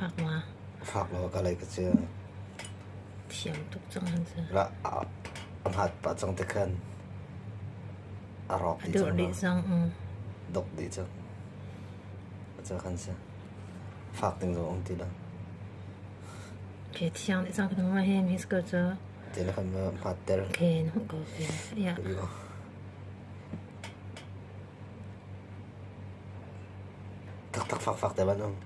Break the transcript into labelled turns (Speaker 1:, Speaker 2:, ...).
Speaker 1: Fak ma?
Speaker 2: Fak lo ka lei ka cu.
Speaker 1: Thiam tuk cang an si.
Speaker 2: La a hmat pah cang te khan a rawk
Speaker 1: dih cang. A dih cang.
Speaker 2: Dok dih cang. Ca khan si. Fak ding zong um ti lo.
Speaker 1: Okay, thiang dih cang kan ma he mis ko cu.
Speaker 2: Ti na kan hmat ter.
Speaker 1: Okay, na ko. Ya.
Speaker 2: Taktak fakfak te ban um.